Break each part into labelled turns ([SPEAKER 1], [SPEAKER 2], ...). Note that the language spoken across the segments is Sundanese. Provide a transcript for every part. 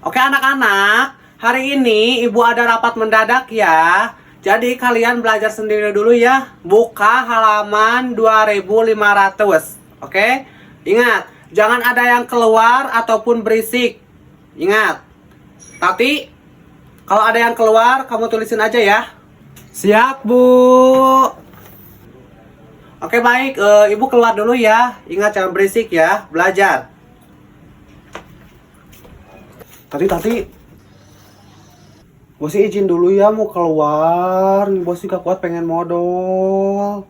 [SPEAKER 1] Oke anak-anak, hari ini ibu ada rapat mendadak ya. Jadi kalian belajar sendiri dulu ya. Buka halaman 2500. Oke? Ingat, jangan ada yang keluar ataupun berisik. Ingat. Tati, kalau ada yang keluar kamu tulisin aja ya. Siap, Bu. Oke, baik. Ibu keluar dulu ya. Ingat jangan berisik ya. Belajar. Tati, Tati. Bosi izin dulu ya mau keluar. Nih bosi gak kuat pengen modol.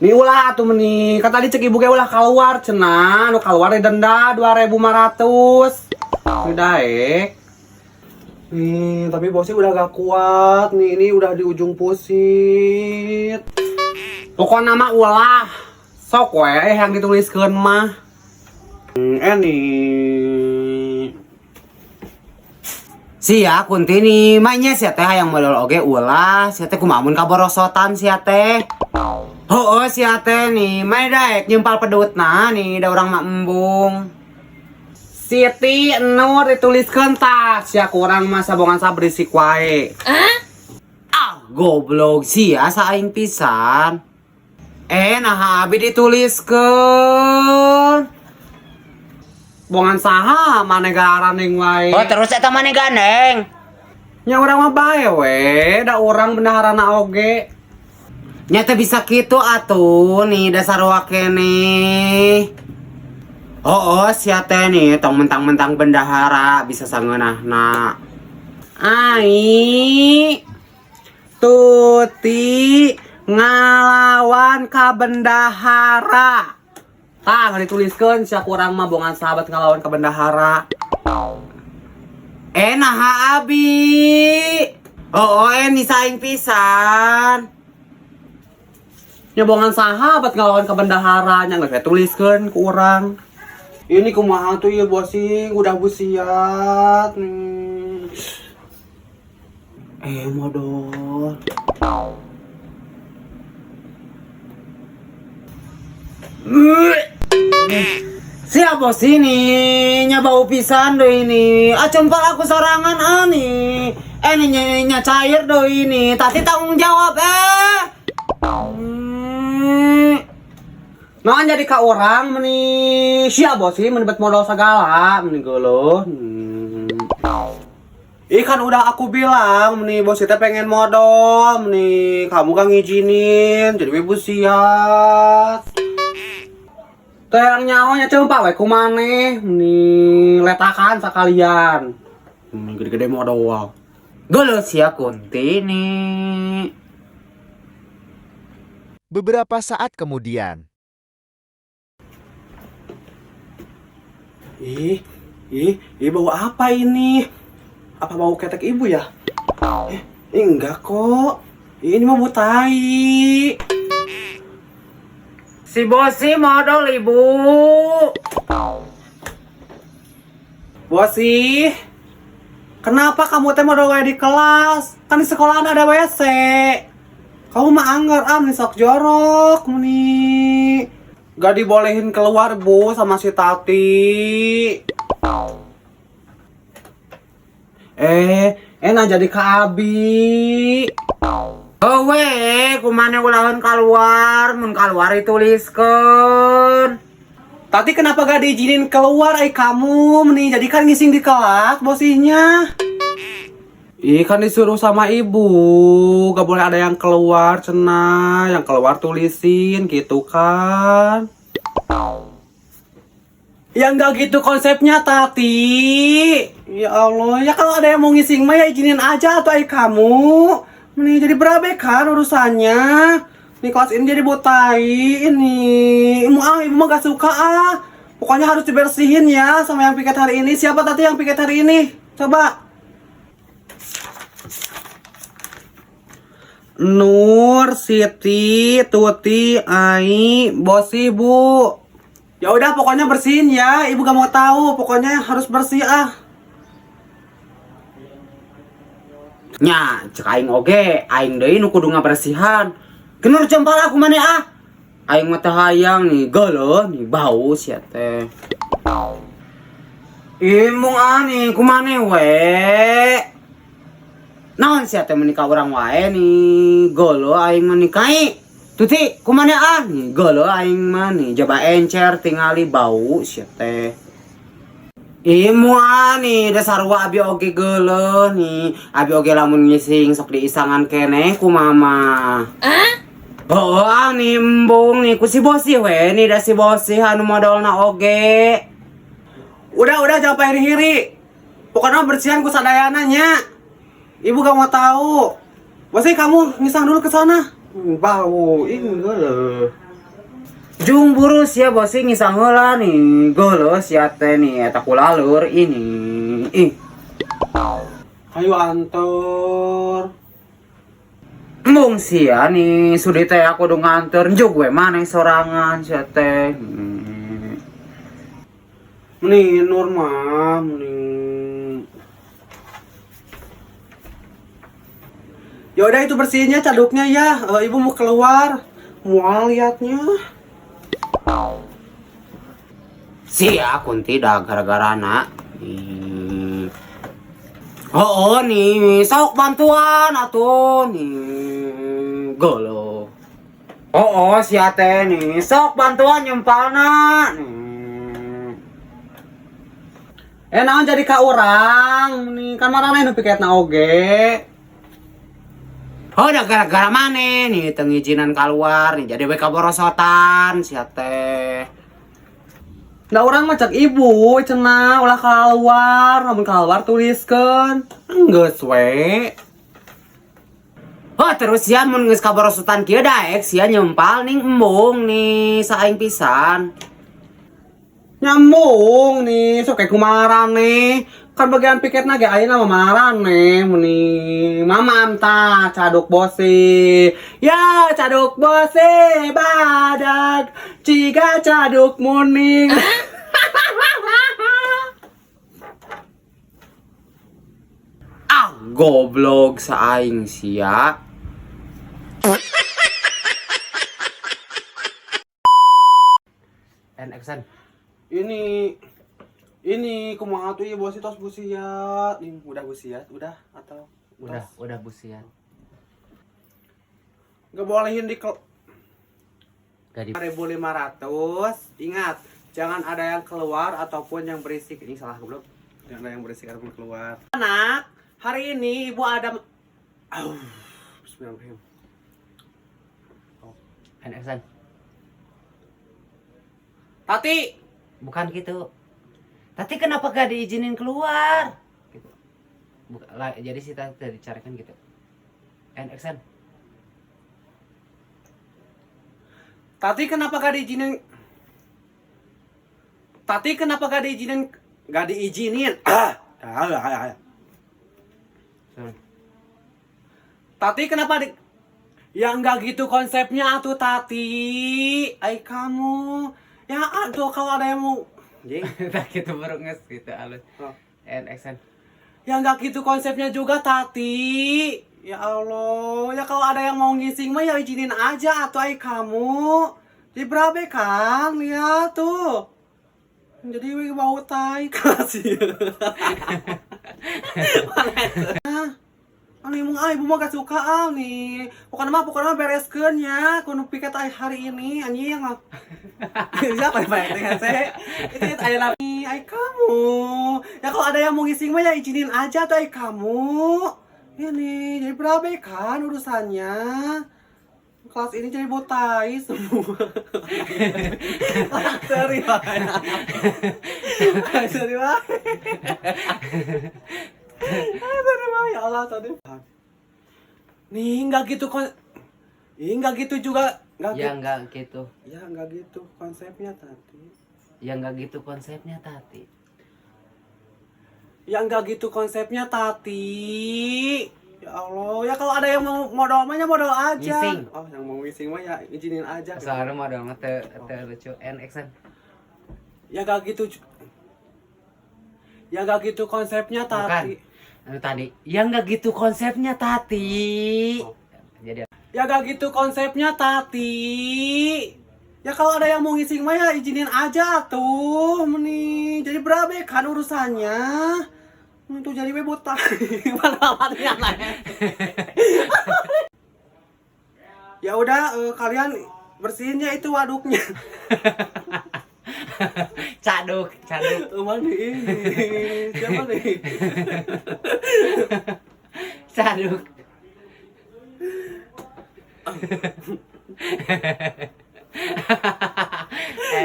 [SPEAKER 1] Nih ulah atuh meni. Kan tadi cek ibu ge ulah keluar cenah. Nu keluar denda 2500. Ini daek. Nih, tapi bosi udah gak kuat. Nih, ini udah di ujung pusit. Pokoknya mah ulah. Sok we yang dituliskeun mah. Nih.
[SPEAKER 2] Sia Kuntini, mainnya sia teh hayang modol oge ulah, sia teh kumaha mun kaborosotan sia teh. Heueuh sia teh nih, main daek nyempal pedutna nih, da urang mah embung.
[SPEAKER 1] Siti Nur dituliskeun tah. Sia kurang mah sabongan sa berisik wae.
[SPEAKER 2] Ah, goblok sia sa aing pisan. Nah abi dituliskeun.
[SPEAKER 1] Bongan saha maneh garaning wae.
[SPEAKER 2] Oh, terus eta maneh gandeng.
[SPEAKER 1] Nya urang mah bae we, da urang bendaharana oge.
[SPEAKER 2] Nya teh bisa kitu atuh nih dasar keneh. Oh, sia teh nih tong mentang-mentang bendahara bisa sangeunahna.
[SPEAKER 1] Ai Tuti ngalawan ka bendahara. Tah dituliskeun sia kurang mah bongan sahabat ngalawan ka bendahara.
[SPEAKER 2] Naha abi. Oh, nih saing pisan.
[SPEAKER 1] Nya bongan sahabat ngalawan ka bendahara nya geus we tuliskeun ku urang. Ini kumaha tuh ya bosing udah busiat nih. Modol.
[SPEAKER 2] Siapa sini? Nya bau pisan deui ini. Ah, cempal aku sorangan ah nih. Nih nya, nya cair deui ini. Tati tanggung jawab eh.
[SPEAKER 1] Nah jadi ka urang meni sia bosi meni bet modal segala meni geuleuh. Ih kan udah aku bilang meni bosi teh pengen modal meni kamu gak ngizinin jadi we busiat. Teh yang nyawa nya cempak we ku maneh meni letakan sekalian. Gede-gede modal.
[SPEAKER 2] Geuleuh sia Kuntini.
[SPEAKER 3] Beberapa saat kemudian.
[SPEAKER 1] Ih, ih, ih bau apa ini? Apa bau ketek ibu ya? Enggak kok. Ini mah bau tai.
[SPEAKER 2] Si bosi modal ibu.
[SPEAKER 1] Bosi, kenapa kamu teh modal wae di kelas? Kan di sekolahan ada WC. Kamu mah anggar ah, meni sok jorok meni. Gak dibolehin keluar bu sama si Tati. Nah jadi ke Abi.
[SPEAKER 2] Oh we, kumane ulahan keluar, mun keluar dituliskeun.
[SPEAKER 1] Tati kenapa gak diizinin keluar kamu nih? Jadi kan ngising di kelas bosihnya. Ih kan disuruh sama ibu, gak boleh ada yang keluar cenah, yang keluar tulisin gitu kan. Ya nggak gitu konsepnya Tati. Ya Allah, ya kalau ada yang mau ngising mah ya izinin aja atau kamu. Nih jadi berabe kan urusannya. Nih kelas ini jadi botai ini. Ibu ah, ibu mah gak suka ah. Pokoknya harus dibersihin ya sama yang piket hari ini. Siapa Tati yang piket hari ini? Coba. Nur, Siti, Tuti, Ai, Bosi, Bu. Ya udah pokoknya bersihin ya. Ibu gak mau tahu, pokoknya harus bersih ah.
[SPEAKER 2] Nya, cek aing oge, aing deui nu kudu ngabersihan. Kenur jempol aku maneh ah. Aing mah teu hayang nih, geuleuh nih bau sia teh. Embung ane kumane we. Naon sia teh menikah urang wae nih, golo aing menikahi. Tuti kumane ah nih, golo aing mah nih, jaba encer tingali bau sia teh. Embung ane dasar wa abi oge geuleuh nih, abi oge lamun ngising sok diisangan keneh ku mama. Oh, ah nih embung nih ku si bosi we nih da si bosi anu modolna oge.
[SPEAKER 1] Udah jangan pahiri-hiri. Pokoknya bersihan ku sadayana nya. Ibu gak mau tahu. Bosi kamu ngisang dulu ke sana. Bau, ini geuleuh.
[SPEAKER 2] Jung buru sia bosi ngisang heula nih, geuleuh sia teh nih eta kulaleur ini. Ih,
[SPEAKER 1] Ayo anter.
[SPEAKER 2] embung sia nih sudi teh aku kudu nganter jug we maneh sorangan sia teh.
[SPEAKER 1] Mending Nur mah, mending. Ya udah itu bersihinnya caduknya ya. Ibu mau keluar. Mual liatnya.
[SPEAKER 2] Sia kunti dah gara-gara nak. Oh, nih sok bantuan atuh nih golo. Oh, sia teh nih sok bantuan nyempalna nih.
[SPEAKER 1] Naon jadi ka urang nih kan marana nu piketna oge.
[SPEAKER 2] Oh, udah gara-gara maneh nih teu ngijinan keluar nih jadi we kaborosotan sia teh.
[SPEAKER 1] Nah urang mah cek ibu cenah ulah keluar, lamun keluar tuliskeun. Geus we.
[SPEAKER 2] Oh, terus sia mun geus kaborosotan kieu daek sia nyempal ning embung nih saing pisan.
[SPEAKER 1] Nyambung nih, sok kayak kumaha nih. Kan bagian piketna ge ayeuna mah marane meni mamam tah caduk bosi. Ya caduk bosi badag ciga caduk muning.
[SPEAKER 2] Ah, goblok saing sia. And action.
[SPEAKER 1] Ini kumaha tuh ieu bosi tos busiat. Nih, udah busiat, udah atau
[SPEAKER 2] Udah,
[SPEAKER 1] tos?
[SPEAKER 2] udah busiat.
[SPEAKER 1] Nggak bolehin di
[SPEAKER 2] Gak di
[SPEAKER 1] 1500. Ingat, jangan ada yang keluar ataupun yang berisik. Ini salah goblok. Jangan ada yang berisik ataupun keluar. Anak, hari ini ibu ada Bismillahirrahmanirrahim.
[SPEAKER 2] And action.
[SPEAKER 1] Tati,
[SPEAKER 2] Bukan gitu. Tati kenapa gak diizinin keluar? Gitu. Buka, jadi si Tati dicarikan gitu. And action.
[SPEAKER 1] Tati kenapa gak diizinin? Tati kenapa gak diizinin? Gak diizinin.
[SPEAKER 2] Sorry.
[SPEAKER 1] Tati kenapa di... Ya enggak gitu konsepnya atuh Tati. Ai kamu. Ya aduh kalau ada yang mau. Jing.
[SPEAKER 2] Tak gitu baru nges gitu halus.
[SPEAKER 1] Oh.
[SPEAKER 2] And action.
[SPEAKER 1] Ya enggak gitu konsepnya juga Tati. Ya Allah, ya kalau ada yang mau ngising mah ya izinin aja atuh ai kamu. Di berabe kan, lihat tuh. Jadi we bau tai kasih. Ani mung ah ibu mah gak suka ah nih. Pokoknya mah bereskeun ya. Kudu piket ai hari ini anjing ah. Siapa yang bayar dengan saya? Itu aya lagi ai kamu. Ya kalau ada yang mau ngising mah ya izinin aja tuh ai kamu. Ini jadi berabe kan urusannya. Kelas ini jadi botai semua. Sorry banget. Sorry banget. Sorry banget ya Allah tadi. Nih nggak gitu kon. Ih nggak gitu juga. Nggak
[SPEAKER 2] Ya
[SPEAKER 1] gitu.
[SPEAKER 2] enggak gitu.
[SPEAKER 1] Ya nggak gitu konsepnya tadi.
[SPEAKER 2] Ya enggak gitu konsepnya Tati.
[SPEAKER 1] Ya nggak gitu konsepnya Tati. Ya Allah, ya kalau ada yang mau modal mah ya modal aja.
[SPEAKER 2] Ngising.
[SPEAKER 1] Oh, yang mau ngising mah ya izinin aja.
[SPEAKER 2] Soalnya modal mah teu lucu. And action.
[SPEAKER 1] Ya gak gitu. Ya gak gitu konsepnya Tati.
[SPEAKER 2] Bukan. Anu tadi. Ya enggak gitu konsepnya Tati.
[SPEAKER 1] Oh.
[SPEAKER 2] Jadi
[SPEAKER 1] Ya gak gitu konsepnya Tati. Ya kalau ada yang mau ngising mah ya izinin aja tuh, meni. Jadi berapa kan urusannya? Itu jadi we buta. Mana lain. Ya udah, kalian bersihinnya itu waduknya.
[SPEAKER 2] Caduk, caduk.
[SPEAKER 1] Mana ini? Siapa nih?
[SPEAKER 2] Caduk.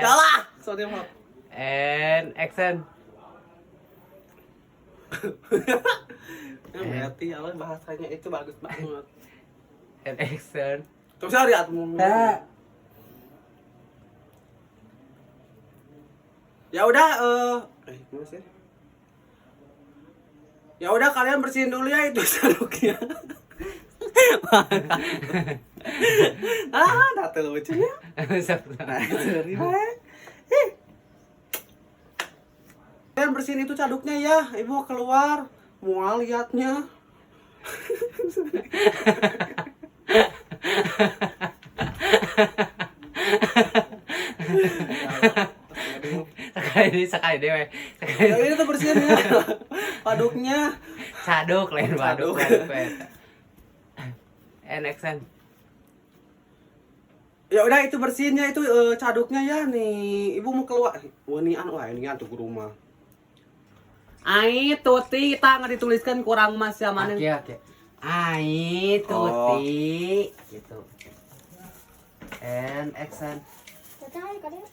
[SPEAKER 1] Yalah, sorry maaf.
[SPEAKER 2] And action.
[SPEAKER 1] Ya, berarti Allah bahasanya itu bagus banget.
[SPEAKER 2] And action.
[SPEAKER 1] Terus saya lihat. Ya udah, gimana sih? Ya udah kalian bersihin dulu ya itu sanduknya. Ah, dah lucunya. Nah, sorry, eh. Kalian bersihin itu caduknya ya, ibu keluar. Mual liatnya.
[SPEAKER 2] Sekali ini, sekali deh. Sekali.
[SPEAKER 1] Ya ini tuh bersihin ya. Paduknya.
[SPEAKER 2] Caduk lain waduk.
[SPEAKER 1] Caduk.
[SPEAKER 2] And action.
[SPEAKER 1] Ya udah itu bersihinnya itu caduknya ya nih. Ibu mau keluar. Wanian wah ini tuh guru mah. Ai tuti kita nggak dituliskan kurang mas ya mana.
[SPEAKER 2] Oke, oke. Ai tuti gitu. And action.
[SPEAKER 4] Teteh ayo kalian.